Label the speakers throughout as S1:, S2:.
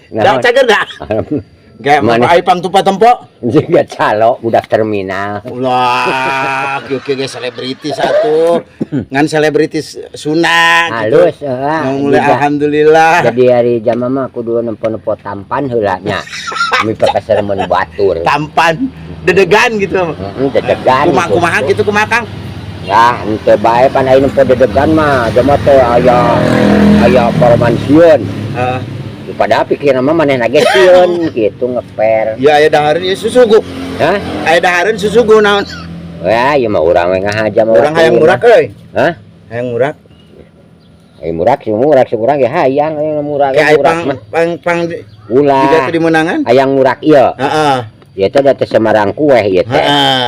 S1: Da cager da. Kayak
S2: Mana?
S1: ai pang tupa tempo.
S2: Juga calo budak terminal.
S1: Ulah, kieu kieu ge selebritis atuh. Ngan selebritis Sunda gitu.
S2: Halus heeh.
S1: Mau mulai alhamdulillah.
S2: Jadi hari jama mah kudu nempo-nempo tampan heula nya. Mi pakaseremeun batur.
S1: Tampan, dedegan gitu.
S2: Heeh, dedegan.
S1: Kumaha kumaha gitu kumaha, Kang?
S2: Ya, henteu bae pan aya nempo dedegan mah, jama teh aya aya parman sieun.
S1: Heeh.
S2: Padahal pikiran mah manehna ge sieun gitu ngeper.
S1: Ya aya dahareun ieu susugu.
S2: Hah?
S1: Aya dahareun susugu naon?
S2: Wah, ieu mah urang we ngahaja mah.
S1: Urang hayang murak euy.
S2: Hah?
S1: Hayang murak.
S2: Eh murak sih murak sih urang ge hayang hayang murak
S1: Kayak
S2: murak
S1: pang
S2: mah.
S1: Pang pang juga
S2: Ulah.
S1: Teu dimenangan.
S2: Hayang murak ieu.
S1: Heeh.
S2: Ieu teh da teh Semarang kueh ieu teh.
S1: Heeh.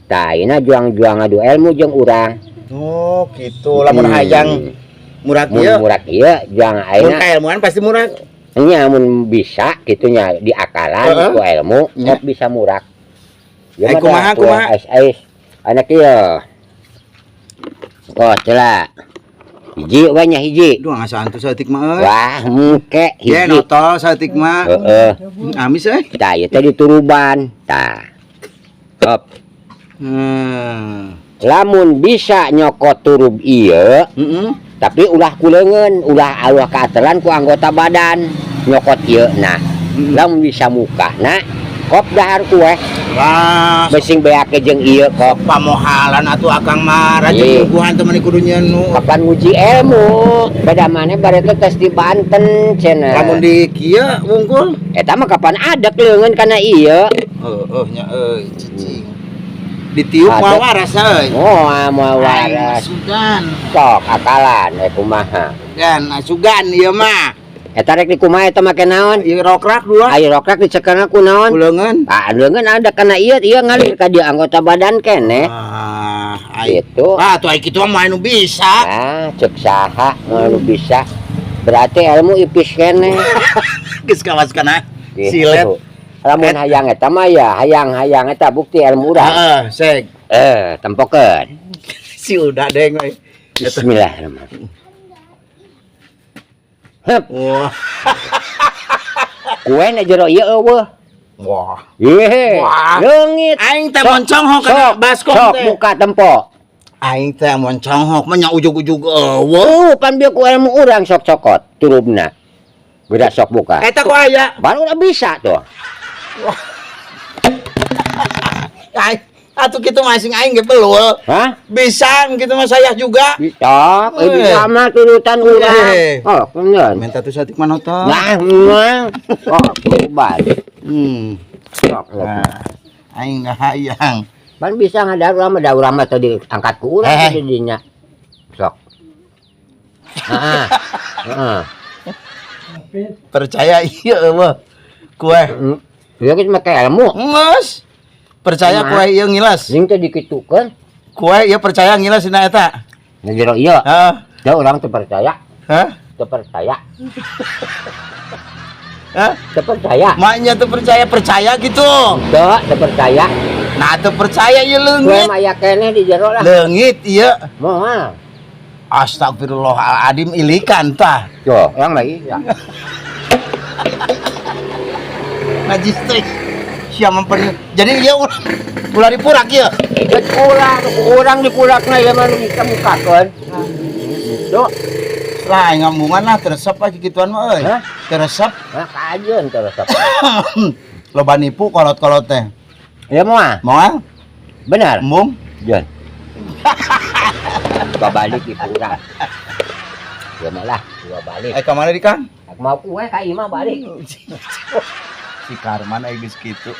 S2: Tah, ayeuna juang-juang adu ilmu jeung urang.
S1: Oh, gitu. Lamun hayang murak
S2: Mun
S1: ieu,
S2: murak ieu juang
S1: mun
S2: ayeuna
S1: kailmuan pasti murak.
S2: Nya mun bisa kitu nya diakalan ku ilmu kok bisa murak. Ya
S1: Ai,
S2: mah
S1: kumaha,
S2: dah, kue
S1: kumaha?
S2: ais ais. Anak ieu. Oh, celah. Hiji we nya hiji.
S1: Duh, ngasaan tuh saeutik mah euy.
S2: Wah, mungke
S1: Ye,
S2: hiji.
S1: Notol saeutik mah.
S2: Heeh.
S1: Amis euy.
S2: Tah, ieu teh dituruban. Tah. Hop. Lamun bisa nyokot turub ieu,
S1: Heeh.
S2: tapi ulah ku leungeun, ulah ulah kaatelan ku anggota badan nyokot ieu nah. Lamun bisa muka nah, kop dahar kue.
S1: Wah,
S2: Besing beake jeung ieu kop.
S1: Pamohalan atuh akang mah raja
S2: Iya.
S1: nyuguhan teh mani kudu nyieun nu.
S2: Kapan nguji ilmu? Beda maneh bare teh tes di Banten cenah.
S1: Lamun di kieu wungkul.
S2: Eta mah kapan ada leungeun kana ieu?
S1: Heueuh nya euy, cicing. Ditiup
S2: Ada.
S1: moal waras euy.
S2: Moal moal
S1: Aing
S2: waras.
S1: Sugan.
S2: Sok akalan eh kumaha.
S1: Gan asugan ieu mah.
S2: Eta rek dikumaha eta make naon?
S1: Ieu rokrak dua.
S2: Ayo rokrak dicekelna ku naon?
S1: Ku leungeun.
S2: Ah, leungeun ada kana ieu, ieu ngalir ka dieu anggota badan keneh.
S1: Ah, ai.
S2: Gitu.
S1: Ah, tuh ai kitu mah anu bisa.
S2: Ah, cek saha moal nu bisa. Berarti ilmu ipis keneh.
S1: Geus kawas kana
S2: Gitu.
S1: silet.
S2: Lamun hayang eta mah ya, hayang-hayang eta bukti ilmu urang.
S1: Heeh, seg.
S2: Eh, tempokeun.
S1: Si udah deng euy.
S2: Bismillahirrahmanirrahim. Hup,
S1: Wah.
S2: Kue na jero ieu eueuh.
S1: Wah.
S2: Ye,
S1: Wah.
S2: leungit.
S1: Aing teh monconghok kana
S2: Sok,
S1: baskom
S2: sok
S1: teh.
S2: Buka tempo.
S1: Aing teh monconghok mah nya ujug-ujug eueuh.
S2: Oh, pan bieu ku ilmu urang sok cokot turubna. Geura sok buka.
S1: Eta kok aya?
S2: Baru udah bisa tuh.
S1: Aing atuh kitu mah sing aing ge belul.
S2: Hah?
S1: Bisa gitu mah saya juga.
S2: Bisa, eh, bisa mah turutan urang.
S1: Eh.
S2: Oh, bener.
S1: Minta tuh saeutik mah nonton.
S2: Nah, nah. Oh, kurban. Sok,
S1: Nah, aing dah hayang.
S2: Pan bisa ngadar urang mah da urang mah teu diangkat ku urang
S1: Eh.
S2: teh di dinya. Sok. Heeh. Heeh.
S1: Percaya iya eueuh. Kue.
S2: Ieu geus make ilmu.
S1: Geus. Percaya
S2: Kumaha?
S1: kue ieu ngilas.
S2: Sing teh dikitukeun.
S1: Kue ieu percaya ngilas dina eta.
S2: Na jero ieu.
S1: Heeh.
S2: Da urang teu percaya,
S1: Hah?
S2: Teu percaya,
S1: Hah?
S2: Teu percaya.
S1: Maknya tuh percaya percaya gitu.
S2: Teu, teu percaya.
S1: Nah, tuh percaya ieu
S2: Kue
S1: leungit.
S2: mah aya keneh di jero lah.
S1: Leungit ieu.
S2: Moal.
S1: Astagfirullahaladzim, ilikan tah.
S2: Tuh, orang lagi ya.
S1: Najis teh. Sia memper. Jadi ieu ulah ulah dipurak ieu.
S2: Geus ulah urang dipurakna ieu mah nu bisa mukakeun. Tuh,
S1: Lah ngambungan lah teresep aja gituan mah euy.
S2: Hah?
S1: Teresep.
S2: Nah kajeun terus.
S1: Loba nipu kolot-kolot teh.
S2: Ya moal.
S1: Moal?
S2: Benar.
S1: Embung?
S2: Jon. Gua balik di urang. Ya malah, gua balik.
S1: Eh, ka mana di Kang?
S2: Aku mau kue ka imah balik.
S1: Si Karman ai geus kitu.